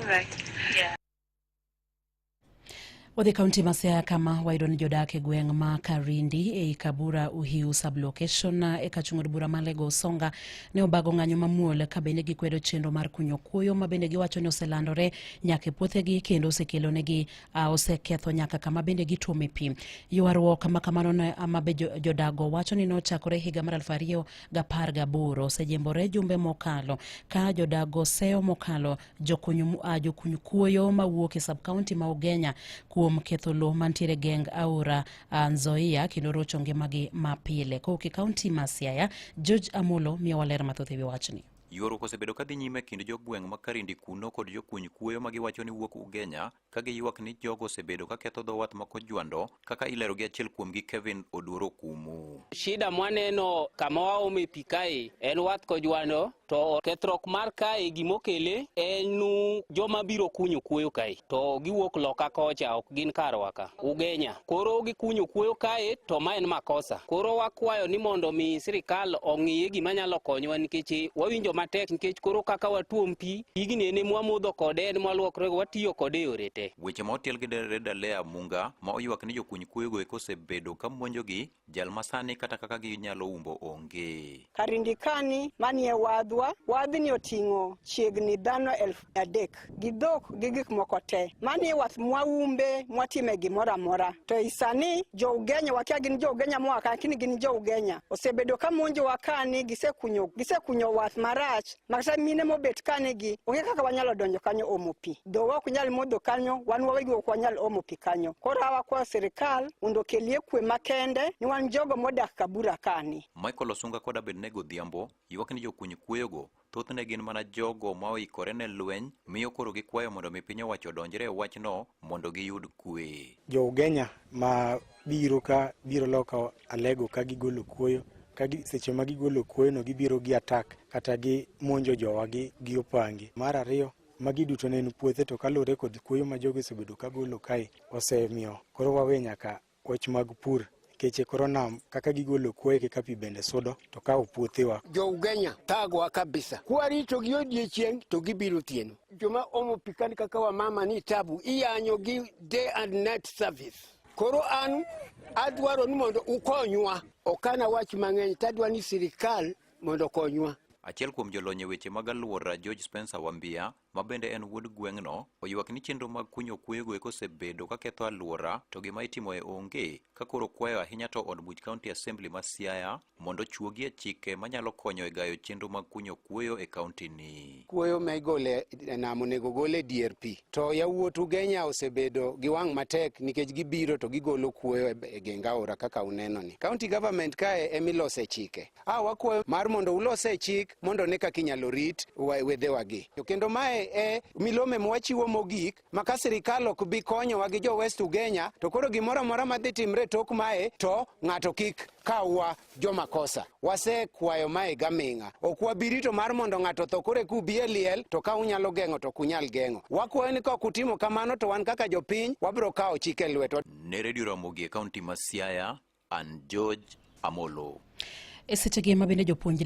Right. Yeah. Wadhi kaunti ma Siaya kama wayudo ni jodak e gweng' ma Karindi ei Kabura Uhiu sub-location e kachung' od bura ma Alego Usonga ne obago ng'anyo mamuol ka bende gikwedo chenro mar kunyo kuoyo ma bende giwacho ni oselandore nyaka e puothegi kendo osekelonegi oseketho nyaka kama bende gituome pi. Ywaruok ma kamano ne ma be jodago wacho ni nochakore higa mar 2018 osejembore jumbe mokalo ka jodago seyo mokalo jokuny kuoyo mawuok e sub-county ma Ugenya kuom ketho lowo mantiere geng aora Nzoia kendo rocho ngimagi mapile. Kowuok e kaunti ma Siaya, George Amolo miyowa ler mathoth e wi wachni. Ywaruok osebedo kadhi nyime e kind jogweng' ma Karindi kuno kod jokuny kuoyo ma giwacho ni wuok Ugenya ka giywak ni jogo osebedo ka ketho dho wath ma Kojwando kaka ilero gi achiel kuomgi Kevin Oduor Okumu. Shida mwaneno kama waome pi kae en wath Kojwando to kethruok mar kae gimokele en joma biro kunyo kuoyo kae to giwuok loka kocha ok gin karwa ka Ugenya. Koro gikunyo kuoyo kae to ma en makosa. Koro wakwayo ni mondo mi sirikal ong'iye gima nyalo konyowa nikech wawinjo matek nikech koro kaka watuom pi pigni en mwamodho kode en mwaluokrego watiyo kode e yore te. Weche ma otiel gi Reda Lea Munga ma oywak ni jokuny kuoyogo eko osebedo ka monjogi jal ma sani kata kaka ginyalo umbo onge. Karindi kani manie wadhwa, wadhni oting'o chiegni dhano 3,000 gi dhok gi gik moko te. Manie wath mwaumbe mwatime gimoro amora. To i sani jo Ugenya wakia gin jo Ugenya moa ka lakini gin jo Ugenya. Osebedo ka monjowa kani gisekunyo wath marach makata mine mobet kani gi onge kaka wanyalo donjo kanyo omo pi. Dhowa ok nyal modho kanyo, wan wawegi ok wanyal omo pi kanyo. Koro wakwayo sirikal mondo okelie kwe makende ni wan jogo modak Kabura kani. Michael Osunga kod Abednego Odhiambo ywak ni jokuny kuoyogo thothne gin mana jogo ma oikore ne lweny miyo koro gikwayo mondo mi piny owacho odonjre e wachno mondo giyud kwe. Jo Ugenya ma biro ka biro loka Alego ka gigolo kuoyo ka seche ma gigolo kuoyo no gibiro gi attack kata gi monjo jowa gi opangi. Mar ariyo, magi duto ne en puothe to kaluwore kod kuoyo ma jogi osebedo ka golo kae osemiyo koro wawe nyaka wach mag pur nikech koro nam kaka gigolo kuoyo kaka pi bende sudo to kawo puothewa. Jo Ugenya thagwa kabisa. Kwarito gi odiechieng' to gibiro otieno. Joma omo pi kani kaka wamama ni tabu iyanyo gi day and night service. Koro an adwaro ni mondo ukonywa. Ok an awach mang'eny tadwa ni sirikal mondo okonywa. Achiel kuom jolony e weche mag alwora George Spencer Wambia ma bende en wuod gweng'no oywak ni chenro mag kunyo kuoyogo eko osebedo ka ketho alwora to gima itimoe onge ka koro kwayo ahinya to od buch County Assembly ma Siaya mondo ochuogie chike manyalo konyo e gayo chenro mag kunyo kuoyo e kaunti ni. Kuoyo ma igolo e nam onego gol e dier pi to yawuot Ugenya osebedo gi wang' matek nikech gibiro to gigolo kuoyo e geng aora kaka uneno ni. County government kae emilose chike. Wakwayo mar mondo ulose chik mondo ne kaka inyalo rit wedhewagi. Kendo mae e milome mwachiwo mogik ma ka sirikal ok bi konyowa gi jo West Ugenya to koro gimoro amora madhi timre tok mae to ng'ato kik kawwa jomakosa. Wasekwayo mae gaming'a. Ok wabi rito mar mondo ng'ato otho koro eka ubi e liel to ka unyalo geng'o to ok unyal geng'o. Wakwayo ni ka ok utimo kamano to wan kaka jopiny wabiro kawo chik e lwetwa. Ne Radio Ramogi e kaunti ma Siaya, an George Amolo. E sechegi ma bende jopuonjre